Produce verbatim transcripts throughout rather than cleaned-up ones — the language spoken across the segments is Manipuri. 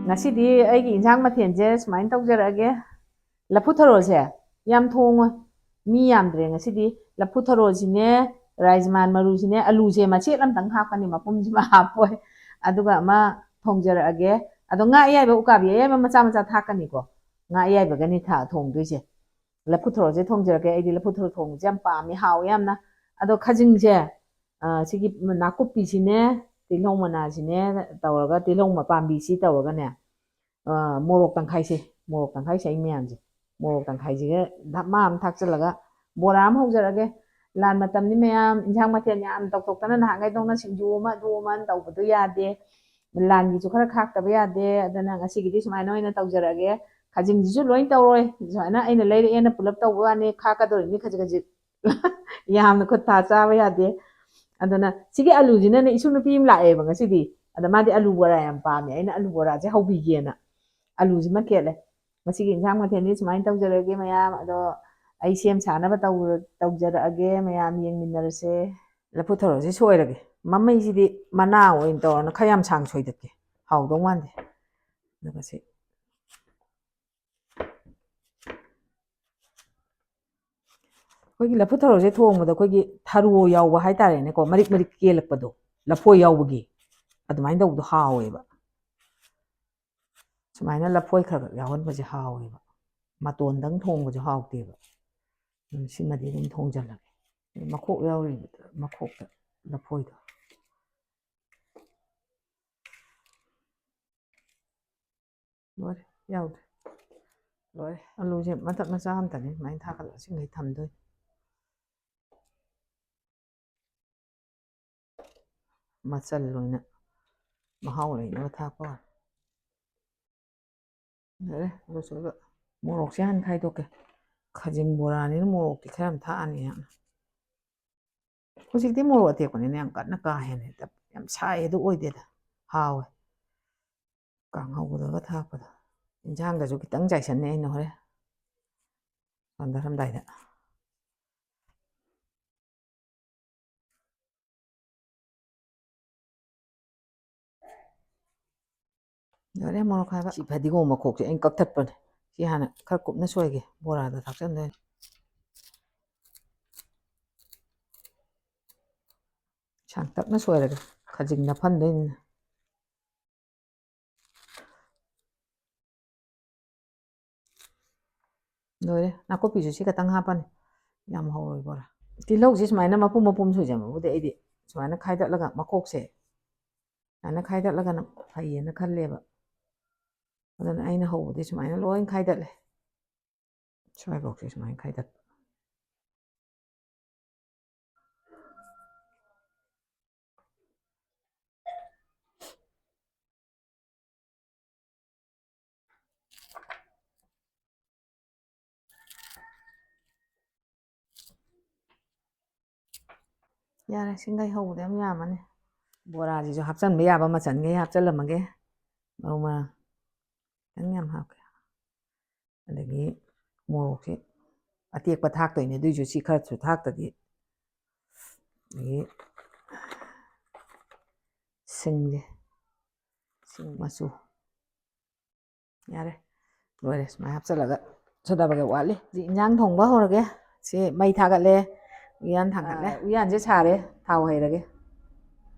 ꯉꯁꯤꯗꯤ ꯑꯩꯒꯤ ꯏꯟꯁꯥꯡ ꯃꯊꯦꯜꯁꯦ ꯁꯨꯃꯥꯏꯅ ꯇꯧꯖꯔꯛꯑꯒꯦ꯫ ꯂꯐꯨ ꯊꯔꯣꯁꯦ ꯌꯥꯝ ꯊꯣꯡꯉꯣꯏ, ꯃꯤ ꯌꯥꯝꯗ꯭ꯔꯦ ꯉꯁꯤꯗꯤ꯫ ꯂꯐꯨ ꯊꯔꯣꯁꯤꯅꯦ, ꯔꯥꯖꯃꯥꯟ ꯃꯔꯨꯁꯤꯅꯦ, ꯑꯂꯨꯁꯦ ꯃꯆꯦꯠ ꯑꯃꯇꯪ ꯍꯥꯞꯀꯅꯤ, ꯃꯄꯨꯝꯁꯤꯃ ꯍꯥꯞꯄꯣꯏ꯫ ꯑꯗꯨꯒ ꯑꯃ ꯊꯣꯡꯖꯔꯛꯑꯒꯦ꯫ ꯑꯗꯣ ꯉꯥ ꯑꯌꯥꯏꯕ, ꯎꯀꯥꯕꯤ ꯑꯌꯥꯏꯕ ꯃꯆꯥ ꯃꯆꯥ ꯊꯥꯛꯀꯅꯤꯀꯣ꯫ ꯉꯥ ꯑꯌꯥꯏꯕꯒꯅꯤ ꯊꯥ-, ꯊꯣꯡꯗꯣꯏꯁꯦ꯫ ꯂꯐꯨ ꯊꯔꯣꯁꯦ ꯊꯣꯡꯖꯔꯛꯀꯦ꯫ ꯑꯩꯗꯤ ꯂꯐꯨ ꯊꯔꯣ ꯊꯣꯡꯕꯁꯦ ꯌꯥꯝ ꯄꯥꯝꯃꯦ, ꯍꯥꯎꯋꯦ ꯌꯥꯝꯅ꯫ ꯑꯗꯣ ꯈꯥꯖꯤꯡꯁꯦ, ꯑ, ꯁꯤꯒꯤ ꯅꯥꯀꯨꯞꯄꯤꯁꯤꯅꯦ, ꯇꯤꯜꯍꯧ ꯃꯅꯥꯁꯤꯅꯦ ꯇꯧꯔꯒ, ꯇꯤꯜꯍꯧ ꯃꯄꯥꯝꯕꯤꯁꯤ ꯇꯧꯔꯒꯅꯦ, ꯑ, ꯃꯣꯔꯣꯛ ꯇꯪꯈꯥꯏꯁꯦ, ꯃꯣꯔꯣꯛ ꯇꯪꯈꯥꯏꯁꯦ ꯑꯩ ꯃꯌꯥꯝꯁꯦ, ꯃꯣꯔꯣꯛ ꯇꯪꯈꯥꯏꯁꯤꯒ ꯙꯃꯥ ꯑꯃ ꯊꯥꯛꯆꯜꯂꯒ ꯕꯣꯔꯥ ꯑꯃ ꯍꯧꯖꯔꯛꯑꯒꯦ꯫ ꯂꯥꯟ ꯃꯇꯝꯅꯤ ꯃꯌꯥꯝ, ꯏꯟꯁꯥꯡ ꯃꯊꯦꯜ ꯌꯥꯝ ꯇꯧꯊꯣꯛꯇꯅ ꯅꯍꯥꯟꯈꯩꯗꯧꯅ ꯁꯤꯡꯖꯨ ꯑꯃ ꯑꯗꯨ ꯑꯃ ꯇꯧꯕꯗꯣ ꯌꯥꯗꯦ꯫ ꯂꯥꯟꯒꯤꯁꯨ ꯈꯔ ꯈꯥꯛꯇꯕ ꯌꯥꯗꯦ꯫ ꯑꯗꯨꯅ ꯉꯁꯤꯒꯤꯗꯤ ꯁꯨꯃꯥꯏꯅ ꯑꯣꯏꯅ ꯇꯧꯖꯔꯛꯑꯒꯦ꯫ ꯈꯥꯖꯤꯡꯁꯤꯁꯨ ꯂꯣꯏ ꯇꯧꯔꯣꯏ, ꯁꯨꯃꯥꯏꯅ ꯑꯩꯅ ꯂꯩꯔꯛꯑꯦꯅ ꯄꯨꯂꯞ ꯇꯧꯕ ꯋꯥꯅꯤ, ꯈꯥꯛꯀꯗꯧꯔꯤꯅꯤ ꯈꯖꯤꯛ ꯈꯖꯤꯛ꯫ ꯌꯥꯝꯅ ꯈꯨꯠ ꯊꯥ ꯆꯥꯕ ꯌꯥꯗꯦ꯫ ꯑꯗꯨꯅ ꯁꯤꯒꯤ ꯑꯂꯨꯁꯤꯅꯅꯦ, ꯏꯁꯨ ꯅꯨꯄꯤ ꯑꯃ ꯂꯥꯛꯑꯦꯕ ꯉꯁꯤꯗꯤ, ꯑꯗ ꯃꯥꯗꯤ ꯑꯂꯨ ꯕꯣꯔꯥ ꯌꯥꯝ ꯄꯥꯝꯃꯦ, ꯑꯩꯅ ꯑꯂꯨ ꯕꯣꯔꯥꯁꯦ ꯍꯧꯕꯤꯒꯦꯅ ꯑꯂꯨꯁꯤꯃ ꯈꯦꯠꯂꯦ꯫ ꯉꯁꯤꯒꯤ ꯏꯟꯁꯥꯡ ꯃꯊꯦꯜꯗꯤ ꯁꯨꯃꯥꯏꯅ ꯇꯧꯖꯔꯒꯦ ꯃꯌꯥꯝ꯫ ꯑꯗꯣ ꯑꯩ ꯁꯦꯝ ꯁꯥꯅꯕ ꯇꯧ-, ꯇꯧꯖꯔꯛꯑꯒꯦ, ꯃꯌꯥꯝ ꯌꯦꯡꯃꯤꯟꯅꯔꯁꯦ꯫ ꯂꯐꯨ ꯊꯔꯣꯁꯦ ꯁꯣꯏꯔꯒꯦ꯫ ꯃꯃꯩꯁꯤꯗꯤ ꯃꯅꯥ ꯑꯣꯏꯅ ꯇꯧꯔꯅ ꯈꯔ ꯌꯥꯝ ꯁꯥꯡ ꯁꯣꯏꯗꯠꯀꯦ, ꯍꯥꯎꯗꯧ ꯃꯥꯟꯗꯦ꯫ ꯑꯗꯨꯒ ꯁꯤ ꯑꯩꯈꯣꯏꯒꯤ ꯂꯐꯨ ꯊꯔꯣꯁꯦ ꯊꯣꯡꯕꯗ ꯑꯩꯈꯣꯏꯒꯤ ꯊꯔꯣ ꯌꯥꯎꯕ ꯍꯥꯏꯇꯥꯔꯦꯅꯦꯀꯣ, ꯃꯔꯤꯛ ꯃꯔꯤꯛ ꯀꯦꯜꯂꯛꯄꯗꯣ, ꯂꯐꯣꯏ ꯌꯥꯎꯕꯒꯤ, ꯑꯗꯨꯃꯥꯏꯅ ꯇꯧꯕꯗꯣ ꯍꯥꯎꯋꯦꯕ꯫ ꯁꯨꯃꯥꯏꯅ ꯂꯐꯣꯏ ꯈꯔ ꯈꯔ ꯌꯥꯎꯍꯟꯕꯁꯦ ꯍꯥꯎꯋꯦꯕ꯫ ꯃꯇꯣꯟꯗꯪ ꯊꯣꯡꯕꯁꯨ ꯍꯥꯎꯇꯦꯕ꯫ ꯑꯗꯨꯅ ꯁꯤꯃꯗꯤ ꯑꯗꯨꯝ ꯊꯣꯡꯖꯜꯂꯒꯦ꯫ ꯃꯈꯣꯛ ꯌꯥꯎꯔꯤꯕ ꯃꯈꯣꯛꯇ ꯂꯐꯣꯏꯗꯣ꯫ ꯂꯣꯏꯔꯦ, ꯌꯥꯎꯗ꯭ꯔꯦ꯫ ꯂꯣꯏꯔꯦ꯫ ꯑꯂꯨꯁꯦ ꯃꯊꯛ ꯃꯆꯥ ꯑꯝꯇꯅꯤ ꯑꯗꯨꯃꯥꯏꯅ ꯊꯥꯒꯠꯂꯒ ꯁꯤꯡꯈꯩ ꯊꯝꯗꯣꯏꯅꯤ꯫ ꯃꯆꯜ ꯑꯣꯏꯅ ꯃꯍꯥꯎ ꯂꯩꯅꯕ ꯊꯥꯛꯄ ꯋꯥꯅꯤ꯫ ꯌꯥꯔꯦ, ꯑꯗꯨꯁꯨ ꯃꯣꯔꯣꯛꯁꯦ ꯍꯥꯟꯅ ꯈꯥꯏꯗꯣꯛꯀꯦ꯫ ꯈꯥꯖꯤꯡ ꯕꯣꯔꯥꯅꯤꯅ ꯃꯣꯔꯣꯛꯇꯤ ꯈꯔ ꯌꯥꯝ ꯊꯥꯛꯑꯅꯤ ꯑꯩꯍꯥꯛꯅ꯫ ꯍꯧꯖꯤꯛꯇꯤ ꯃꯣꯔꯣꯛ ꯑꯇꯦꯛꯄꯅꯤꯅ ꯌꯥꯝ ꯀꯟꯅ ꯀꯥ ꯍꯦꯟꯅ ꯍꯦꯛꯇ ꯌꯥꯝ ꯁꯥꯏ ꯑꯗꯨ ꯑꯣꯏꯗꯦꯗ, ꯍꯥꯎꯋꯦ꯫ ꯀꯥꯡꯍꯧꯗꯒ ꯊꯥꯛꯄꯗꯣ꯫ ꯏꯟꯁꯥꯡꯗꯁꯨ ꯈꯤꯇꯪ ꯆꯥꯏꯁꯟꯅꯤ ꯑꯩꯅ ꯍꯣꯔꯦꯟ ꯁꯣꯟꯊꯔꯝꯗꯥꯏꯗ꯫ ꯌꯥꯔꯦ, ꯃꯣꯔꯣꯛ ꯈꯥꯏꯕ꯫ ꯁꯤ ꯐꯗꯤꯒꯣꯝ ꯃꯈꯣꯛꯁꯦ ꯑꯩꯅ ꯀꯛꯊꯠꯄꯅꯦ꯫ ꯁꯤ ꯍꯥꯟꯅ ꯈꯔ ꯀꯨꯞꯅ ꯁꯣꯏꯒꯦ, ꯕꯣꯔꯥꯗ ꯊꯥꯛꯆꯟꯗꯣꯏꯅꯦ꯫ ꯁꯥꯡꯇꯛꯅ ꯁꯣꯏꯔꯒꯦ, ꯈꯖꯤꯡ ꯅꯞꯐꯟꯗꯣꯏꯅꯤꯅ꯫ ꯂꯣꯏꯔꯦ꯫ ꯅꯥꯀꯨꯞꯄꯤꯁꯨ ꯁꯤ ꯈꯛꯇꯪ ꯍꯥꯞꯄꯅꯤ, ꯌꯥꯝ ꯍꯧꯔꯣꯏ ꯕꯣꯔꯥ꯫ ꯇꯤꯜꯍꯧꯁꯤ ꯁꯨꯃꯥꯏꯅ ꯃꯄꯨꯝ ꯃꯄꯨꯝ ꯁꯣꯏꯖꯟꯕꯕꯨꯗꯤ ꯑꯩꯗꯤ ꯁꯨꯃꯥꯏꯅ ꯈꯥꯏꯗꯠꯂꯒ, ꯃꯈꯣꯛꯁꯦ ꯁꯨꯃꯥꯏꯅ ꯈꯥꯏꯗꯠꯂꯒꯅ ꯐꯩꯌꯦꯅ ꯈꯜꯂꯦꯕ꯫ ꯑꯗꯨꯅ ꯑꯩꯅ ꯍꯧꯕꯗꯤ ꯁꯨꯃꯥꯏꯅ ꯂꯣꯏ ꯈꯥꯏꯗꯠꯂꯦ꯫ ꯁ꯭ꯋꯥꯏꯐꯥꯎꯁꯦ ꯁꯨꯃꯥꯏꯅ ꯈꯥꯏꯗꯠꯄ꯫ ꯌꯥꯔꯦ, ꯁꯤꯡꯈꯩ ꯍꯧꯕꯗ ꯌꯥꯝ ꯌꯥꯝꯃꯅꯤ꯫ ꯕꯣꯔꯥꯁꯤꯁꯨ ꯍꯥꯞꯆꯤꯟꯕ ꯌꯥꯕ ꯃꯆꯟꯈꯩ ꯍꯥꯞꯆꯤꯜꯂꯝꯃꯒꯦ꯫ ꯃꯔꯨ ꯃꯔꯥꯡ ꯈꯤꯇꯪ ꯌꯥꯝ ꯍꯥꯞꯀꯦ꯫ ꯑꯗꯒꯤ ꯃꯣꯔꯣꯛꯁꯦ ꯑꯇꯦꯛꯄ ꯊꯥꯛꯇꯣꯏꯅꯦ, ꯑꯗꯨꯏꯁꯨ ꯁꯤ ꯈꯔꯁꯨ ꯊꯥꯛꯇꯗꯤ꯫ ꯑꯗꯒꯤ ꯁꯤꯡꯁꯦ, ꯁꯤꯡ ꯃꯆꯨ꯫ ꯌꯥꯔꯦ, ꯂꯣꯏꯔꯦ꯫ ꯁꯨꯃꯥꯏꯅ ꯍꯥꯞꯆꯤꯜꯂꯒ ꯁꯣꯗꯥ ꯕꯥꯏꯒꯞ ꯋꯥꯠꯂꯤ꯫ ꯍꯧꯖꯤꯛ ꯏꯟꯖꯥꯡ ꯊꯣꯡꯕ ꯍꯧꯔꯒꯦ꯫ ꯁꯤ ꯃꯩ ꯊꯥꯒꯠꯂꯦ, ꯎꯌꯥꯟ ꯊꯥꯡꯒꯠꯂꯦ꯫ ꯑꯥ, ꯎꯌꯥꯟꯁꯦ ꯁꯥꯔꯦ, ꯊꯥꯎ ꯍꯩꯔꯒꯦ꯫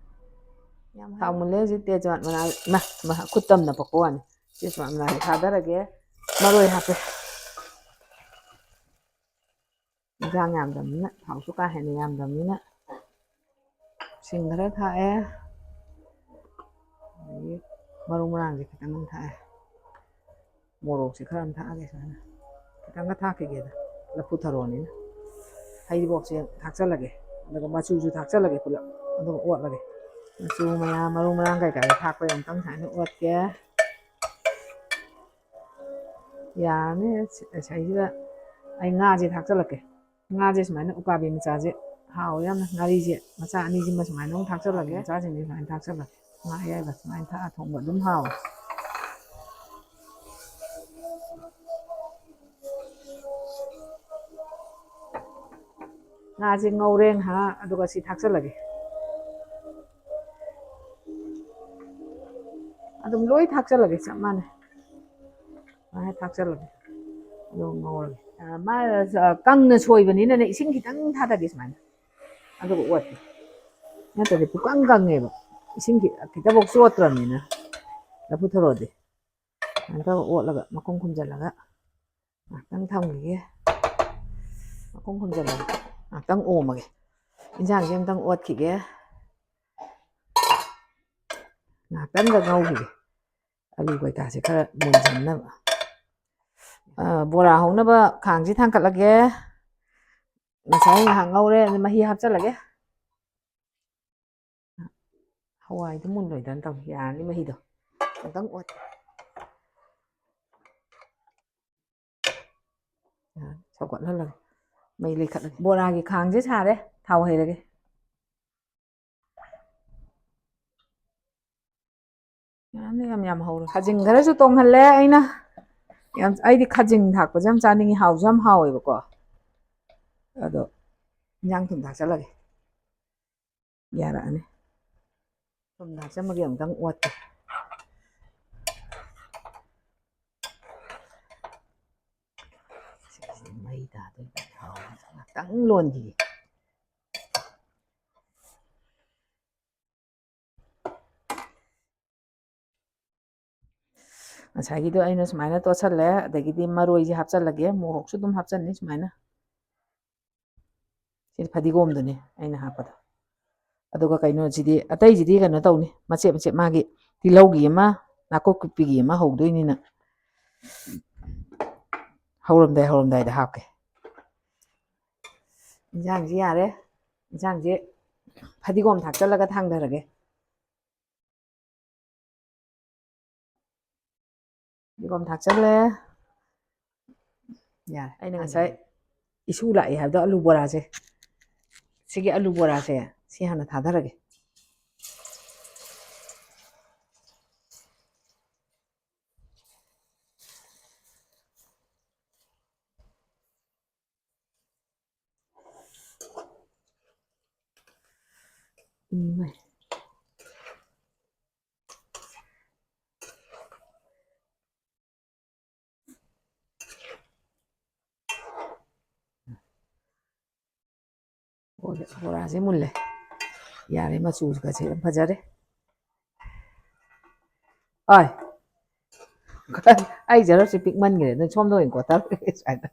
ꯌꯥꯝ ꯊꯥꯎ ꯍꯩ- ꯃꯨꯜꯂꯦ꯫ ꯍꯧꯖꯤꯛ ꯇꯦꯖꯋꯥꯠ ꯃꯅꯥ, ꯏꯃꯥ, ꯏꯃꯥ, ꯈꯨꯠ ꯇꯝꯅ ꯄꯛꯄ ꯋꯥꯅꯤ꯫ ꯇꯦꯖꯋꯥꯠ ꯃꯅꯥꯁꯦ ꯊꯥꯗꯔꯒꯦ, ꯃꯔꯣꯏ ꯍꯥꯞꯄꯦ꯫ ꯏꯟꯖꯥꯡ ꯌꯥꯝꯗꯕꯅꯤꯅ, ꯊꯥꯎꯁꯨ ꯀꯥ ꯍꯦꯟꯅ ꯌꯥꯝꯗꯕꯅꯤꯅ꯫ ꯁꯤꯡ ꯈꯔ ꯊꯥꯛꯑꯦ, ꯑꯗꯒꯤ ꯃꯔꯨ ꯃꯔꯥꯡꯁꯦ ꯈꯤꯇꯪ ꯑꯃ ꯊꯥꯛꯑꯦ, ꯃꯣꯔꯣꯛꯁꯦ ꯈꯔ ꯑꯃ ꯊꯥꯛꯑꯒꯦ꯫ ꯁꯨꯃꯥꯏꯅ ꯈꯤꯇꯪꯒ ꯊꯥꯛꯈꯤꯒꯦꯗ, ꯂꯐꯨ ꯊꯔꯣꯅꯤꯅ꯫ ꯍꯩꯔꯤꯕꯣꯞꯁꯦ ꯊꯥꯛꯆꯜꯂꯒꯦ, ꯑꯗꯨꯒ ꯃꯆꯨꯁꯨ ꯊꯥꯛꯆꯜꯂꯒꯦ ꯄꯨꯂꯞ, ꯑꯗꯨꯒ ꯑꯣꯠꯂꯒꯦ꯫ ꯃꯆꯨ ꯃꯌꯥꯝ, ꯃꯔꯨ ꯃꯔꯥꯡ ꯀꯩꯀꯥꯁꯦ ꯊꯥꯛꯄ ꯑꯃꯨꯛꯇꯪ ꯁꯨꯃꯥꯏꯅ ꯑꯣꯠꯀꯦ꯫ ꯌꯥꯔꯅꯤ꯫ ꯁꯤꯗꯩꯁꯤꯗ ꯑꯩ ꯉꯥꯁꯦ ꯊꯥꯛꯆꯜꯂꯛꯀꯦ꯫ ꯉꯥꯁꯦ ꯁꯨꯃꯥꯏꯅ ꯎꯀꯥꯕꯤ ꯃꯆꯥꯁꯦ ꯍꯥꯎꯋꯦ ꯌꯥꯝꯅ꯫ ꯉꯥꯔꯤꯁꯦ ꯃꯆꯥ ꯑꯅꯤꯁꯤꯃ ꯁꯨꯃꯥꯏꯅ ꯑꯃꯨꯛ ꯊꯥꯛꯆꯜꯂꯒꯦ꯫ ꯃꯆꯥꯁꯤꯡꯁꯦ ꯁꯨꯃꯥꯏꯅ ꯊꯥꯛꯆꯜꯂꯒꯦ꯫ ꯉꯥ ꯑꯌꯥꯏꯕ ꯁꯨꯃꯥꯏꯅ ꯊꯥꯛꯑ ꯊꯣꯡꯕ ꯑꯗꯨꯝ ꯍꯥꯎꯋꯦ꯫ ꯉꯥꯁꯦ ꯉꯧꯔꯦ ꯉꯥꯏꯍꯥꯛ, ꯑꯗꯨꯒ ꯁꯤ ꯊꯥꯛꯆꯜꯂꯒꯦ꯫ ꯑꯗꯨꯝ ꯂꯣꯏ ꯊꯥꯛꯆꯜꯂꯒꯦ, ꯆꯞ ꯃꯥꯟꯅꯩ꯫ ꯁꯨꯃꯥꯏꯅ ꯊꯥꯛꯆꯜꯂꯒꯦ꯫ ꯑꯗꯨꯒ ꯉꯧꯔꯒꯦ꯫ ꯑ, ꯃꯥ, ꯑ, ꯀꯪꯅ ꯁꯣꯏꯕꯅꯤꯅꯅꯦ, ꯏꯁꯤꯡ ꯈꯤꯇꯪ ꯊꯥꯗꯒꯦ ꯁꯨꯃꯥꯏꯅ꯫ ꯑꯗꯨꯒ ꯑꯣꯠꯀꯦ꯫ ꯅꯠꯇ꯭ꯔꯗꯤ ꯄꯨꯀꯪ ꯀꯪꯉꯦꯕ꯫ ꯏꯁꯤꯡ ꯈꯤ-, ꯈꯤꯇꯐꯥꯎ ꯆꯣꯠꯇ꯭ꯔꯕꯅꯤꯅ꯫ ꯂꯐꯨ ꯊꯔꯣꯗꯤ꯫ ꯁꯨꯃꯥꯏꯅ ꯇꯧꯔꯒ ꯑꯣꯠꯂꯒ ꯃꯈꯨꯝ ꯈꯨꯝꯖꯤꯜꯂꯒ ꯉꯥꯛꯇꯪ ꯊꯝꯈꯤꯒꯦ꯫ ꯃꯈꯨꯝ ꯈꯨꯝꯖꯤꯜꯂꯒ ꯉꯥꯛꯇꯪ ꯑꯣꯝꯃꯒꯦ꯫ ꯏꯟꯁꯥꯡꯁꯦ ꯑꯝꯇꯪ ꯑꯣꯠꯈꯤꯒꯦ꯫ ꯉꯥꯛꯇꯪꯒ ꯉꯧꯈꯤꯒꯦ꯫ ꯑꯂꯨ ꯀꯩꯀꯥꯁꯦ ꯈꯔ ꯃꯨꯟꯖꯟꯅꯕ꯫ ꯑ, ꯕꯣꯔꯥ ꯍꯧꯅꯕ ꯈꯥꯡꯁꯦ ꯊꯥꯡꯀꯠꯂꯒꯦ꯫ ꯉꯁꯥꯏ ꯉꯥꯏꯍꯥꯛ ꯉꯧꯔꯦ, ꯑꯗꯨ ꯃꯍꯤ ꯍꯥꯞꯆꯜꯂꯒꯦ꯫ ꯍꯋꯥꯏꯗꯣ ꯃꯨꯜꯂꯣꯏꯗ꯭ꯔꯅ ꯇꯧꯅꯤ꯫ ꯌꯥꯔꯅꯤ ꯃꯍꯤꯗꯣ꯫ ꯑꯝꯇꯪ ꯑꯣꯠ-, ꯁꯧꯒꯠꯍꯜꯂꯒꯦ꯫ ꯃꯩ ꯂꯩꯈꯠꯂꯒꯦ꯫ ꯕꯣꯔꯥꯒꯤ ꯈꯥꯡꯁꯦ ꯁꯥꯔꯦ꯫ ꯊꯥꯎ ꯍꯩꯔꯒꯦ꯫ ꯌꯥꯝꯅ ꯌꯥꯝ ꯌꯥꯝ ꯍꯧꯔꯦ꯫ ꯈꯥꯖꯤꯡ ꯈꯔꯁꯨ ꯇꯣꯡꯍꯜꯂꯦ ꯑꯩꯅ꯫ ꯌꯥꯝ, ꯑꯩꯗꯤ ꯈꯥꯖꯤꯡ ꯊꯥꯛꯄꯁꯦ ꯌꯥꯝ ꯆꯥꯅꯤꯡꯉꯤ, ꯍꯥꯎꯁꯨ ꯌꯥꯝ ꯍꯥꯎꯋꯦꯕꯀꯣ꯫ ꯑꯗꯣ ꯏꯟꯖꯥꯡ ꯊꯨꯝ ꯊꯥꯛꯆꯜꯂꯒꯦ꯫ ꯌꯥꯔꯛꯑꯅꯤ꯫ ꯊꯨꯝ ꯊꯥꯛꯆꯟꯕꯒꯤ ꯑꯃꯨꯛꯇꯪ ꯑꯣꯠꯀꯦ꯫ ꯁꯤꯁꯤꯗꯤ ꯃꯩ ꯇꯥꯗꯣꯏꯅꯤ꯫ ꯊꯥꯎ ꯉꯥꯛꯇꯪ ꯂꯣꯟꯈꯤꯒꯦ꯫ ꯉꯁꯥꯏꯒꯤꯗꯣ ꯑꯩꯅ ꯁꯨꯃꯥꯏꯅ ꯇꯣꯠꯁꯜꯂꯦ, ꯑꯗꯒꯤꯗꯤ ꯃꯔꯣꯏꯁꯦ ꯍꯥꯞꯆꯜꯂꯒꯦ, ꯃꯣꯔꯣꯛꯁꯨ ꯑꯗꯨꯝ ꯍꯥꯞꯆꯟꯅꯤ ꯁꯨꯃꯥꯏꯅ꯫ ꯁꯤꯗꯤ ꯐꯗꯤꯒꯣꯝꯗꯨꯅꯤ ꯑꯩꯅ ꯍꯥꯞꯄꯗꯣ꯫ ꯑꯗꯨꯒ ꯀꯩꯅꯣꯁꯤꯗꯤ, ꯑꯇꯩꯁꯤꯗꯤ ꯀꯩꯅꯣ ꯇꯧꯅꯤ, ꯃꯆꯦꯠ ꯃꯆꯦꯠ ꯃꯥꯒꯤ ꯇꯤꯜꯍꯧꯒꯤ ꯑꯃ, ꯅꯥꯀꯨꯞꯄꯤꯒꯤ ꯑꯃ ꯍꯧꯗꯣꯏꯅꯤꯅ꯫ ꯍꯧꯔꯝꯗꯥꯏ, ꯍꯧꯔꯝꯗꯥꯏꯗ ꯍꯥꯞꯀꯦ꯫ ꯏꯟꯁꯥꯡꯁꯤ ꯌꯥꯔꯦ꯫ ꯏꯟꯁꯥꯡꯁꯤ ꯐꯗꯤꯒꯣꯝ ꯊꯥꯛꯆꯜꯂꯒ ꯊꯥꯡꯗꯔꯒꯦ꯫ ꯐꯗꯤꯒꯣꯝ ꯊꯥꯛꯆꯜꯂꯦ꯫ ꯌꯥꯔꯦ꯫ ꯑꯩꯅ ꯉꯁꯥꯏ ꯏꯁꯨ ꯂꯥꯛꯑꯦ ꯍꯥꯏꯕꯗꯣ, ꯑꯂꯨ ꯕꯣꯔꯥꯁꯦ, ꯁꯤꯒꯤ ꯑꯂꯨ ꯕꯣꯔꯥꯁꯦ ꯁꯤ ꯍꯥꯟꯅ ꯊꯥꯗꯔꯒꯦ꯫ ꯎꯝ꯫ ꯕꯣꯔꯥꯁꯦ ꯃꯨꯜꯂꯦ꯫ ꯌꯥꯔꯦ, ꯃꯆꯨꯒꯁꯦ ꯌꯥꯝ ꯐꯖꯔꯦ꯫ ꯍꯣꯏ꯫ ꯑꯩ ꯖꯔꯣꯁꯦ ꯄꯤꯛꯃꯟꯈ꯭ꯔꯦ, ꯑꯗꯨꯅ ꯁꯣꯝꯗ ꯑꯣꯏꯅ ꯀꯣꯠꯊꯔꯒꯦ ꯁꯨꯃꯥꯏꯅ꯫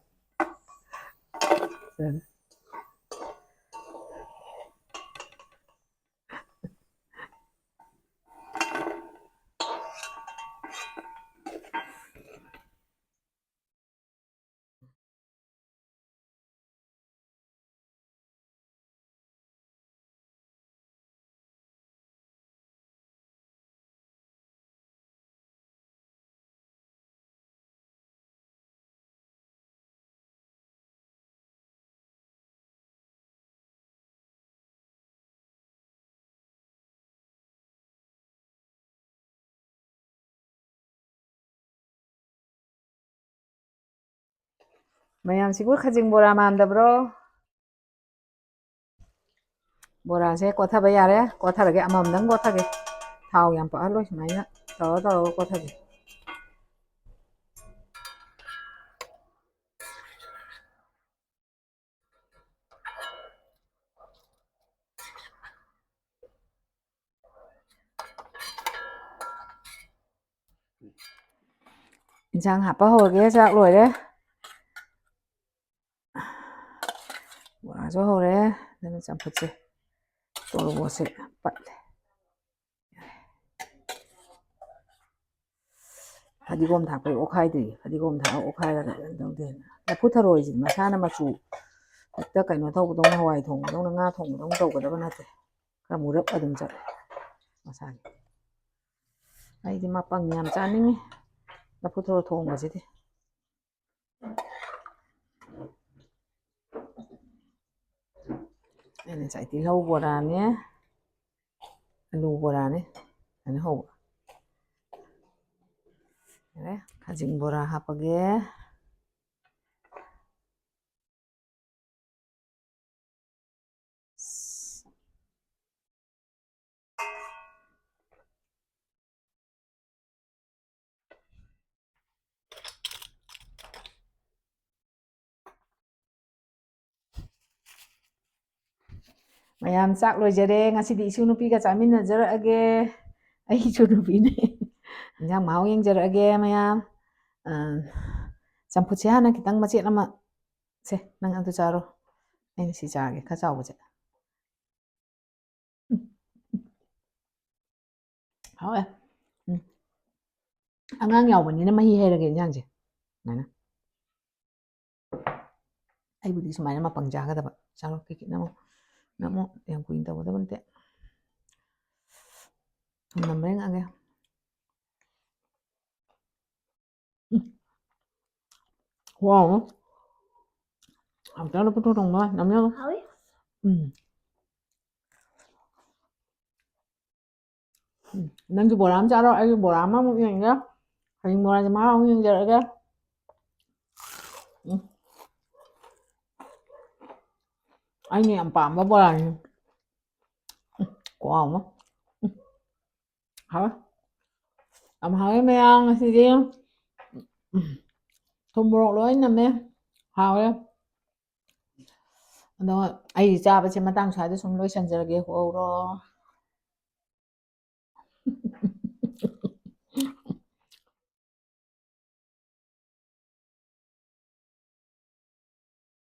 ꯃꯌꯥꯝꯁꯤꯕꯨ ꯈꯖꯤꯡ ꯕꯣꯔꯥ ꯃꯥꯟꯗꯕ꯭ꯔꯣ? ꯕꯣꯔꯥꯁꯦ ꯀꯣꯠꯊꯕ ꯌꯥꯔꯦ꯫ ꯀꯣꯠꯊꯔꯒꯦ, ꯑꯃꯃꯝꯗꯪ ꯀꯣꯠꯊꯒꯦ꯫ ꯊꯥꯎ ꯌꯥꯝ ꯄꯥꯛꯍꯜꯂꯣꯏ, ꯁꯨꯃꯥꯏꯅ ꯇꯧꯔ ꯇꯧꯔꯒ ꯀꯣꯠꯊꯒꯦ꯫ ꯏꯟꯁꯥꯡ ꯍꯥꯞꯄ ꯍꯧꯔꯒꯦ꯫ ꯆꯥꯛ ꯂꯣꯏꯔꯦ꯫ ꯕꯣꯔꯥꯁꯨ ꯍꯧꯔꯦ꯫ ꯑꯗꯨꯅ ꯆꯝꯐꯨꯠꯁꯦ, ꯇꯣꯔꯕꯣꯠꯁꯦ ꯄꯠꯂꯦ꯫ ꯐꯗꯤꯒꯣꯝ ꯊꯥꯛꯄꯩ ꯑꯣꯠꯈꯥꯏꯗ꯭ꯔꯤ꯫ ꯐꯗꯤꯒꯣꯝ ꯊꯥꯛꯑ ꯑꯣꯠꯈꯥꯏꯔꯒ ꯀꯩꯅꯣ ꯇꯧꯗꯦꯅ꯫ ꯂꯐꯨ ꯊꯔꯣ ꯍꯥꯏꯁꯤꯗꯤ ꯃꯁꯥꯅ ꯃꯆꯨ ꯍꯦꯛꯇ ꯀꯩꯅꯣ ꯇꯧꯕꯗꯧꯅ, ꯍꯋꯥꯏ ꯊꯣꯡꯕꯗꯧꯅ, ꯉꯥ ꯊꯣꯡꯕꯗꯧꯅ ꯇꯧꯒꯗꯕ ꯅꯠꯇꯦ꯫ ꯈꯔ ꯃꯨꯔꯞ ꯑꯗꯨꯝ ꯆꯠꯂꯦ ꯃꯁꯥꯒꯤ꯫ ꯑꯩꯗꯤ ꯃꯄꯪ ꯌꯥꯝ ꯆꯥꯅꯤꯡꯉꯤ ꯂꯐꯨ ꯊꯔꯣ ꯊꯣꯡꯕꯁꯤꯗꯤ꯫ ꯑꯩꯅ ꯉꯁꯥꯏ ꯇꯤꯜꯍꯧ ꯕꯣꯔꯥꯅꯦ, ꯑꯂꯨ ꯕꯣꯔꯥꯅꯦ ꯑꯩꯅ ꯍꯧꯕ꯫ ꯌꯥꯔꯦ, ꯈꯥꯖꯤꯡ ꯕꯣꯔꯥ ꯍꯥꯞꯄꯒꯦ꯫ ꯃꯌꯥꯝ ꯆꯥꯛ ꯂꯣꯏꯖꯔꯦ꯫ ꯉꯁꯤꯗꯤ ꯏꯁꯨ ꯅꯨꯄꯤꯒ ꯆꯥꯃꯤꯟꯅꯖꯔꯛꯑꯒꯦ꯫ ꯑꯩ ꯏꯁꯨ ꯅꯨꯄꯤꯅꯦ꯫ ꯏꯟꯖꯥꯡ ꯃꯍꯥꯎ ꯌꯦꯡꯖꯔꯛꯑꯒꯦ ꯃꯌꯥꯝ꯫ ꯑ, ꯆꯝꯐꯨꯠꯁꯦ ꯍꯥꯟꯅ ꯈꯤꯇꯪ ꯃꯆꯦꯠ ꯑꯃ, ꯁꯦ, ꯅꯪ ꯑꯗꯨ ꯆꯥꯔꯣ꯫ ꯑꯩꯅ ꯁꯤ ꯆꯥꯔꯒꯦ, ꯈꯔ ꯆꯥꯎꯕꯁꯦ꯫ ꯎꯝ꯫ ꯍꯥꯎꯋꯦ꯫ ꯎꯝ꯫ ꯑꯉꯥꯡ ꯌꯥꯎꯕꯅꯤꯅ ꯃꯍꯤ ꯍꯩꯔꯒꯦ ꯏꯟꯖꯥꯡꯁꯦ꯫ ꯁꯨꯃꯥꯏꯅ꯫ ꯑꯩꯕꯨꯗꯤ ꯁꯨꯃꯥꯏꯅ ꯃꯄꯪ ꯆꯥꯒꯗꯕ꯫ ꯆꯥꯔꯣ, ꯀꯩꯀꯩ ꯅꯝꯃꯣ꯫ ꯅꯝꯃꯣ꯫ ꯌꯥꯝ ꯀꯨꯏꯅ ꯇꯧꯒꯗꯕ ꯅꯠꯇꯦ꯫ ꯊꯨꯝ ꯅꯝꯕ꯭ꯔꯥ ꯌꯦꯡꯉꯛꯑꯒꯦ꯫ ꯎꯝ꯫ ꯈꯨꯍꯥꯎ ꯑꯃ꯫ ꯍꯥꯎꯇ꯭ꯔꯥ ꯂꯐꯨ ꯊꯣꯡ ꯊꯣꯡꯕ? ꯅꯝ ꯌꯥꯕ? ꯍꯥꯎꯋꯤ꯫ ꯎꯝ꯫ ꯎꯝ꯫ ꯅꯪꯁꯨ ꯕꯣꯔꯥ ꯑꯃ ꯆꯥꯔꯣ, ꯑꯩꯁꯨ ꯕꯣꯔꯥ ꯑꯃꯃꯨꯛ ꯌꯦꯡꯒꯦ꯫ ꯍꯌꯦꯡ ꯕꯣꯔꯥꯁꯦ ꯃꯍꯥꯎ ꯑꯃꯨꯛ ꯌꯦꯡꯖꯔꯛꯑꯒꯦ꯫ ꯎꯝ꯫ ꯑꯩꯅ ꯌꯥꯝ ꯄꯥꯝꯕ ꯕꯣꯔꯥꯅꯤ꯫ ꯎꯝ, ꯈꯨꯍꯥꯎ ꯑꯃ꯫ ꯎꯝ꯫ ꯍꯥꯎꯋꯦ꯫ ꯌꯥꯝ ꯍꯥꯎꯋꯦ ꯃꯌꯥꯝ ꯉꯁꯤꯗꯤ꯫ ꯎꯝ꯫ ꯊꯨꯝ ꯃꯣꯔꯣꯛ ꯂꯣꯏ ꯅꯝꯃꯦ꯫ ꯍꯥꯎꯋꯦ꯫ ꯑꯗꯣ ꯑꯩ ꯆꯥꯕꯁꯦ ꯃꯇꯥꯡ ꯁ꯭ꯋꯥꯏꯗ ꯁꯨꯝ ꯂꯣꯏꯁꯟꯖꯔꯒꯦ꯫ ꯍꯧꯔꯣ꯫